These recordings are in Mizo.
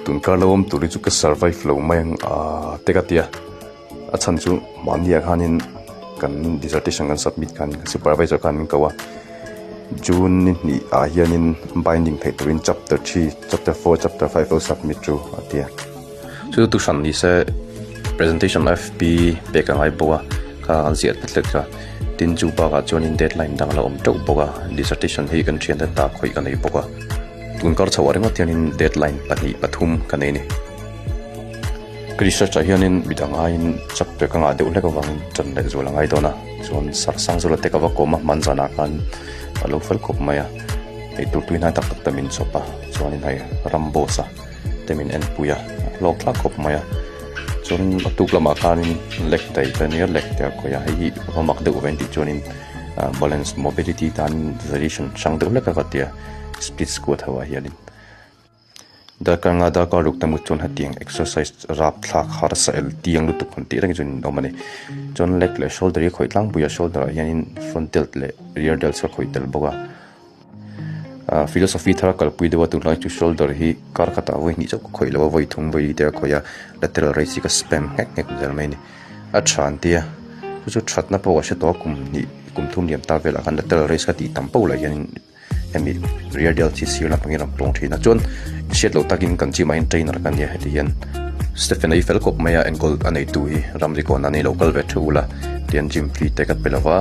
Tun kar lo awm tur hi chu ka survive lo mai ang aaa te ka ti a, a chhan chu mahni ah khanin kan dissertation kan submit khan supervisor khan min ko a, June ni hnih ah hianin binding theih turin chapter three, chapter four, chapter five lo submit chu a ti a. Chu chu hran ni se presentation fp pek a ngai bawk a, kha an ziah tlat tlat kha tin chu bakah chuanin deadline dang a la awm teuh bawk a, dissertation hi kan thiante ta khawih ka nei bawk a. Tun kar chhoah ringawt hianin deadline pahnih pathum ka nei a ni. Ka research ah hianin midang aiin chapter ka ngah deuh hlek avangin ṭan leh zual a ngai dawn a, chuan Sarsang zawla te ka va kawm a, hman zanah khan a lo fel khawp mai a, eitur tui hnai tak tak te min chhawp a, chuanin hei Ramboss a te min enpui a, a hlawk thlak khawp mai a, chuan a tuk lamah khanin leg day te ania leg te a khawih a, hei hi va mak deuh ve an tih chuanin balance mobility tan variation hrang deuh hlek a ka ti a. Split squat ho ah hianin darkar nga darkar ruk te mut chuan hetiang exercise rapthlak harsa el tiang lutuk han tih reng chu an awm a ni chuan leg leh shoulder hi a khawih tlangpui a shoulder ah hianin front delt leh rear delt chu a khawih tel bawk a ah philosophy thar a kalpui deuh a tunlai chu shoulder hi kar khatah vawi hnih chauh ka khawih lo a vawi thum vawi te a khawih a lateral raise hi ka spam nghek nghek zel mai a ni a tha an tia chu chu thatna pawh a hre tawh a kum hnih kum thum liam ta velah khan lateral raise ka tih tam poh lah hianin. Hemi rear delt hi sir lampangin a rawn tawng thin a chuan hriat loh takin kan gym ah hian trainer ka nia heti hian Stephen a hi fel kawp mai a enkawl a neitu hi ramri kawn an ilo kal ve thu ula tian gym fee te ka pe lova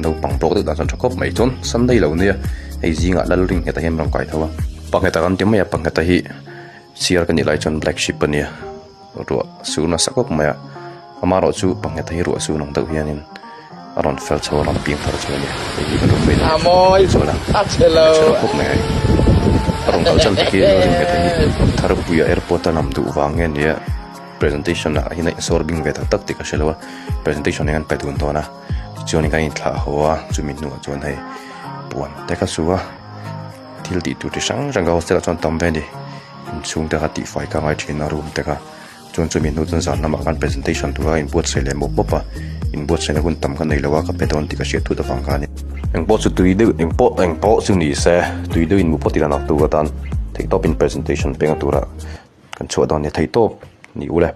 naupang bawk deuh dan chuan tha khawp mai chuan Sunday lo nia hei zingah lal ring nghetah hian rawn kai tho a pangheta kan ti mai a pangheta hi siar ka nih lai chuan black sheep a nia ruah sur nasa khawp mai a amaherawh chu pangheta hi ruah sur ang deuh hianin a rawn fel chho a rawn piang thar chho a ni hei hi ka duh mai chuan a tha khawp mai hei a rawn kal chhan tak hi ringheta hi tharpuia airport a lam duh vang nge nia presentation ah hian a insawr bing ve tak tak tih ka hre lo a presentation hi an pe dun dawn a tichuan kan inthlah haw a chumi hnuah chuan hei puan te kha su a thil tih tur chi hrang hrang ka hostel ah chuan tam ve a ni. Inchhung te kha tihfai ka ngai thin a room te kha chuan chumi hnu chuan zan lamah khan presentation tura inbuatsaih leh mawp mawp a inbuatsaihna hun tam ka nei lo a ka pe dawn tih ka hriat thut avang khan engpawh chu tui deuh engpawh engpawh chu ni se tui deuhin mu phawt ila naktuk atan theihtawpin presentation peng a tura kan chhuah dawn nia theihtawp ni ule.